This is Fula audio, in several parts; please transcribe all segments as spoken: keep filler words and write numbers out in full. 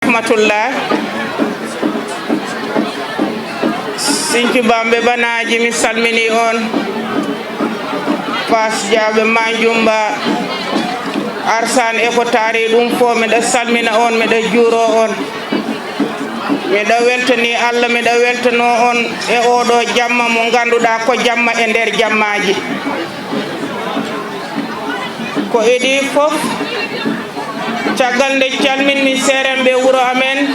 Rahmatullah. Sinki Bambe Banaji, mi salmini on. Pas Jabe Manjumba, Arsan e ko taari ɗum fof, miɗo salmina on, miɗo juuro on. Miɗo weltani Allah, miɗo weltano on e oɗo jamma mo ngannduɗaa ko jamma e nder jammaaji. Ko idii fof, caggal nde calminmi seerenɓe wuro amen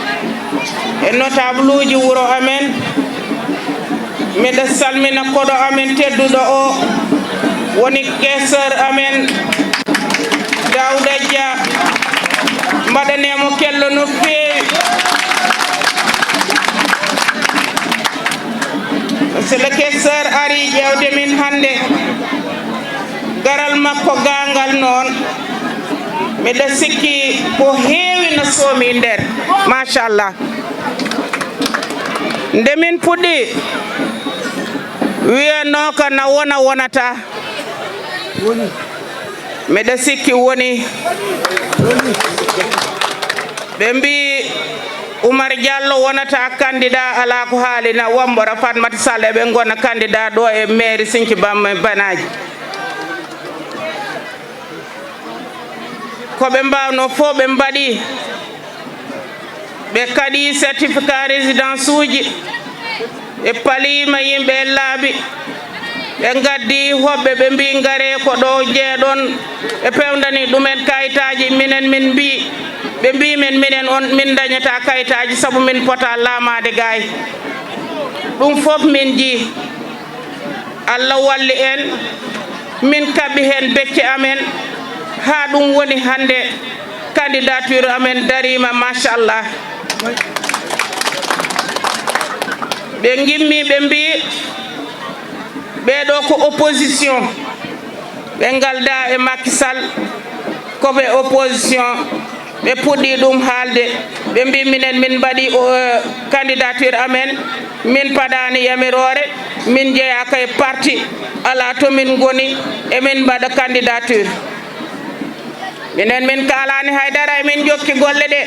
e notabluuji wuro amen, miɗo salmina koɗo amen tedduɗo o, woni questeur amen Daouda Dia, mbaɗanee mo kello no feewi. Monsieur le questeur ari ƴeewde min hannde. Garal makko gaangal noon, miɗo sikki ko heewi no soomi nder. Machallah. Nde min puɗɗi, wiyanooka na wona wonata. Miɗo sikki woni. Ɓe mbii Oumar Diallo wonata candidat, alaa ko haali, na wambora Fatmata Sall eɓe ngona candidat ɗo e mairie Sinthiou Bam-, Banaji. Ko ɓe mbaawno fof ɓe mbaɗi. Ɓe kaɗi certificat résidence uji, ɓe paliima yimɓe e laabi, ɓe ngaddi hoɓɓe, ɓe mbii ngaree ko ɗo jeeɗon, ɓe pewndani ɗumen kayitaaji, minen min mbii, ɓe mbii min, minen on, min ndañataa kayitaaji sabu min potaa laamaade gaay. Ɗum fof min njii. Allah walli en, min kaɓi heen becce amen, haa ɗum woni hannde candidature amen dariima, machallah. Ɓe ngimmi, ɓe mbii, ɓeeɗo ko opposition, ɓe ngaldaa e Macky Sall, ko ɓe opposition. Ɓe puɗɗi ɗum haalde, ɓe mbii minen min mbaɗi, o, candidature amen, min paɗaani yamiroore, min njeyaaka e parti, alaa to min ngoni, emin mbaɗa candidature. Minen min kaalaani hay dara, emin njokki golle ɗe.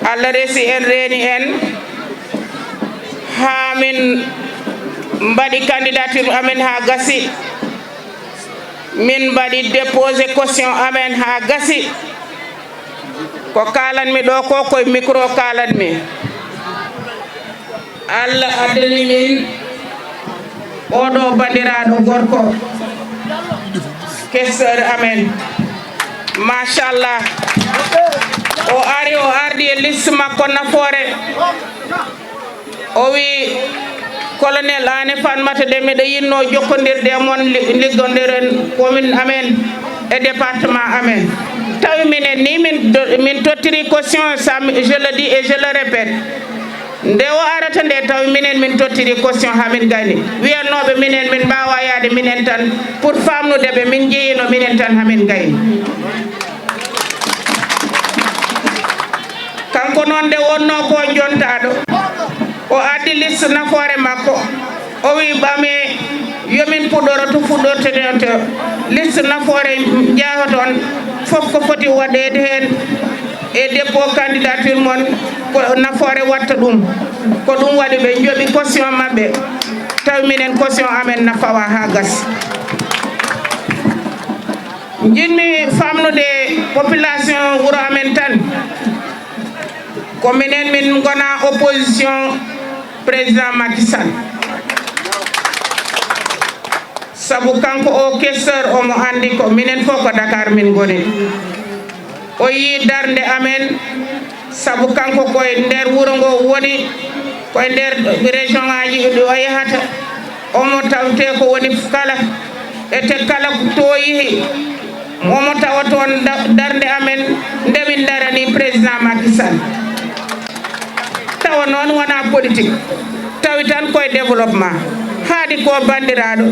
Allah resi en, reeni en, haa min mbaɗi candidature amen haa gasi. Min mbaɗi déposé caution amen haa gasi. Ko kaalanmi ɗo ko, koye micro kaalanmi. Allah addani min oɗo banndiraaɗo gorko, questeur amen. Machallah. O ari, o ardi e liste makko nafoore. O wi, "Colonel, aan e Fatmata de, miɗo yinnoo jokkondirde e mon, li-, liggondiren commune amen e département amen." Tawi minen ni min do-, min tottiri caution, ça, je le dis et je le répète. Nde o arata nde, tawi minen min tottiri caution haa min ngayni. Wiyannooɓe minen, min mbaawaa yahde minen tan, pour faamnude ɓe, min njeyiino minen tan haa min ngayni. Kanko noon, nde wonnoo ko jontaaɗo, o addi liste nafoore makko. O wi, "Ɓame, yo min puɗɗoro to fuɗɗorteten to. Liste nafoore njahoton, fof ko foti waɗeede heen e dépôt candidature mon, ko nafoore watta ɗum." Ko ɗum waɗi ɓe njoɓi caution maɓɓe, tawi minen caution amen na fawa haa gasi. Njiɗmi faamnude population wuro amen tan, ko minen min ngona opposition président Macky Sall. Sabu kanko o questeur, omo anndi ko minen fof ko Dakar min ngoni. O yii darnde amen, sabu kanko ko e nder wuro ngo woni, ko e nder région ngaji ɗi o yahata. Omo tawte ko woni kala, ete kala to o yehi, omo tawa toon da-, darnde amen nde min darani président Macky Sall. Tawa noon wonaa politique, tawi tan koye développement. Haadi ko banndiraaɗo,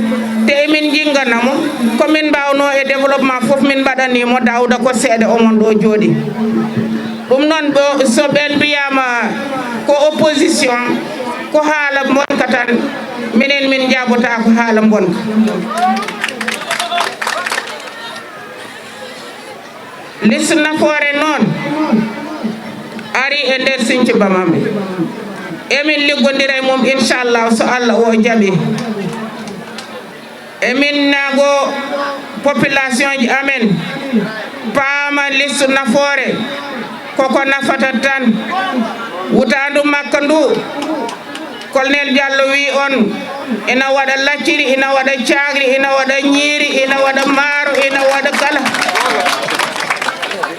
te emin njinnganamo, ko min mbaawnoo e développement fof min mbaɗanii mo, Daouda ko seeɗa omon ɗo jooɗi. Ɗum noon, ɗo, so ɓeen mbiyaama ko opposition, ko haala mbonka tan, minen min njaabotaako haala mbonka. Liste nafoore noon, Ari e nder Sinthiou Bamambé. Emin liggondira e mum, inchallah, so Allah o jaɓi. Emin nago population ji amen paama liste nafoore, koko nafata tan. Wutaandu makko ndu, Colonel Diallo wi on, ina waɗa lacciri, ina waɗa caagri, ina waɗa ñiiri, ina waɗa maaro, ina waɗa kala.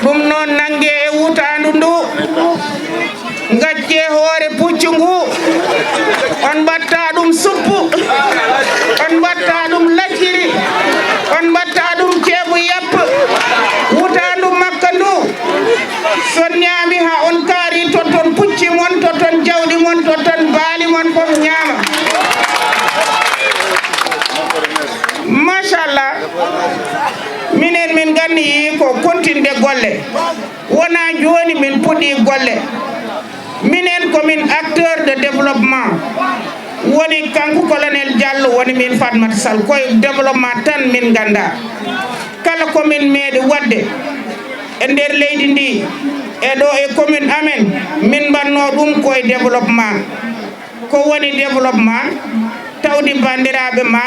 Ɗum noon, nannge e wutaandu ndu, ngacce hoore puccu ngu, on mbatta ɗum suppu, on mbatta ɗum lacciri, on mbatta ɗum ceebu yapp. Wutaandu makko ndu, so on ñaami haa on kaari, totton pucci mon, totton jawɗi mon, totton baali mon, fof ñaama. Machallah. Minen, min nganndi ko kontinde golle. Wonaa jooni min puɗɗii golle. Minen ko min acteur de développement. Woni kanko Colonel Diallo, woni min Fatmata Sall. Koye développement tan min nganndaa. Kala ko min meeɗi waɗde e nder leydi ndi, e ɗo e commune amen, min mbaɗnoo ɗum koye développement. Ko woni développement? Tawde banndiraaɓe ma,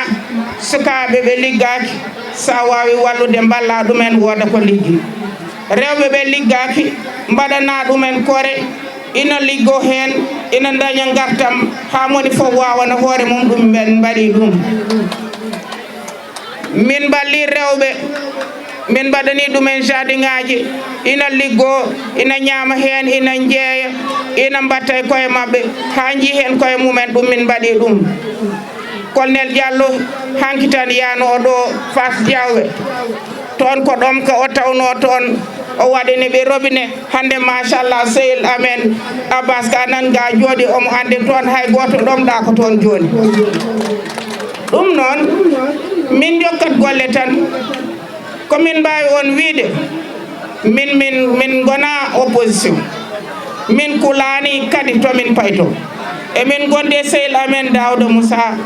sukaaɓe ɓe liggaaki, so a waawi wallude, mballa ɗumen, wooda ko liggi. Rewɓe ɓe liggaaki, mbaɗana ɗumen kore, ina liggo heen, ina daña ngartam, haa moni fof waawana hoore mum, ɗum min mbaɗi ɗum. Min mballii rewɓe, min mbaɗanii ɗumen jardinŋaaji, ina liggoo, ina ñaama heen, ina njeeya, ina mbatta e koye maɓɓe, haa njii heen koye mumen, ɗum min mbaɗii ɗum. Colonel Diallo hanki tan yahnoo ɗo Fass Diawɓe, toon ko ɗoon ko o tawnoo toon, o waɗani ɓe robinet. Hannde, machallah, sehil amen Abbas ka nan ga jooɗi, omo anndi toon hay gooto ɗomɗaa ko toon jooni. Ɗum noon, min jokkat golle tan. Ko min mbaawi on wiide, min, min, min ngona opposition. Min kulaani kadi to min payto. Emin ngondi e sehil amen Daouda Moussa.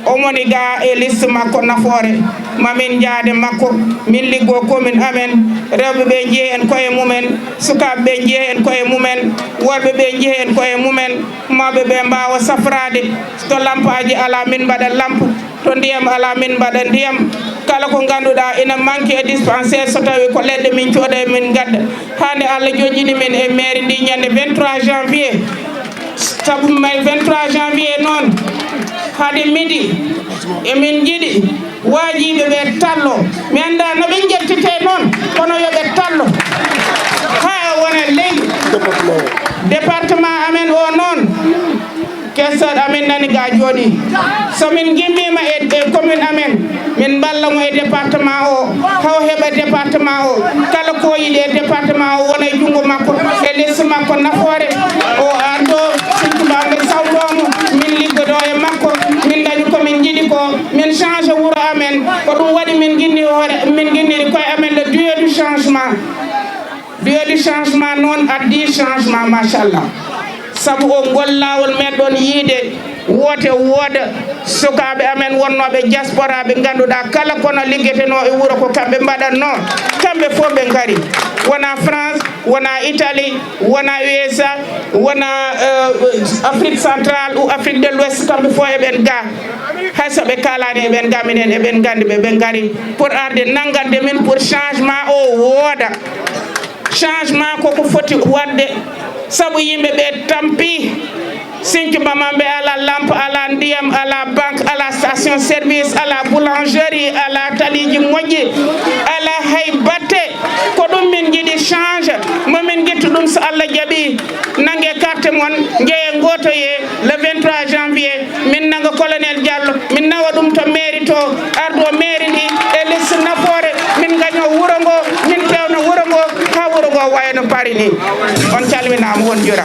Omoni ga e liste makko nafoore, ma min njaade makko, min liggo commune amen, rewɓe ɓe njiya en koye mumen, sukaaɓe ɓe njiya en koye mumen, worɓe ɓe njiya en koye mumen, mawɓe ɓe mbaawa safraade, to lampaaji alaa min mbaɗa lamp, to ndiyam alaa min mbaɗa ndiyam. Kala ko ngannduɗaa ina manque e dispensaire, so tawi ko leɗɗe min cooda e min ngadda. Hannde Allah joƴƴini min e mairie ndi ñande vingt-trois janvier. Sabu may vingt-trois janvier noon, hade midi, emin njiɗi waajiiɓe ɓe tallo. Mi anndaa no ɓe njettetee noon, kono yo ɓe tallo haa wona leydi. Département amen o noon, Kessat amin nani ga jooɗi. So min ngimmiima e, e commune amen, min mballa mo e département o, haw heɓa département o. Kala ko yiɗi e département o wona e junngo makko, e liste makko nafoore. O ardo, Sinthiou Bamambé sawtoo mo, min liggodoo e makko, min ndañi ko min njiɗi ko, min change wuro amen. Ko ɗum waɗi min nginni hoore, min nginniri koye amen le duo du changement. Duo du changement noon addi changement, machallah. Sabu o ngol laawol meɗɗon yiide, woote wooda, sukaaɓe amen wonnooɓe diaspora ɓe ngannduɗaa kala kono liggetenoo e wuro ko kamɓe mbaɗatnoo, kamɓe fof ɓe ngari. Wona France, wona Italie, wona U S A, wona, euh, Afrique centrale ou Afrique de l'Ouest, kamɓe fof eɓen ga. Hay so ɓe kaalani eɓen ga, minen eɓen nganndi ɓe, ɓe ngari pour arde nanngande min pour changement o wooda. Changement koko foti waɗde, sabu yimɓe ɓe tampi. Sinthiou Bamambé ala lampe, ala ndiyam, ala banque, ala station service, ala boulangerie, ala taliiji moƴƴi, ala hay batte. Ko ɗum min njiɗi change, mo min njettu ɗum so Allah jaɓi. Nannge carte mon, njeye ngootoye le vingt-trois janvier. Min nannga Colonel Diallo, min nawa ɗum to mairie to, ardo mairie ndi e liste nafoore, min ngaño wuro ngo, min pewna wuro ngo, haa wuro ngo waya no paari ni. On calminaama, on njuraama.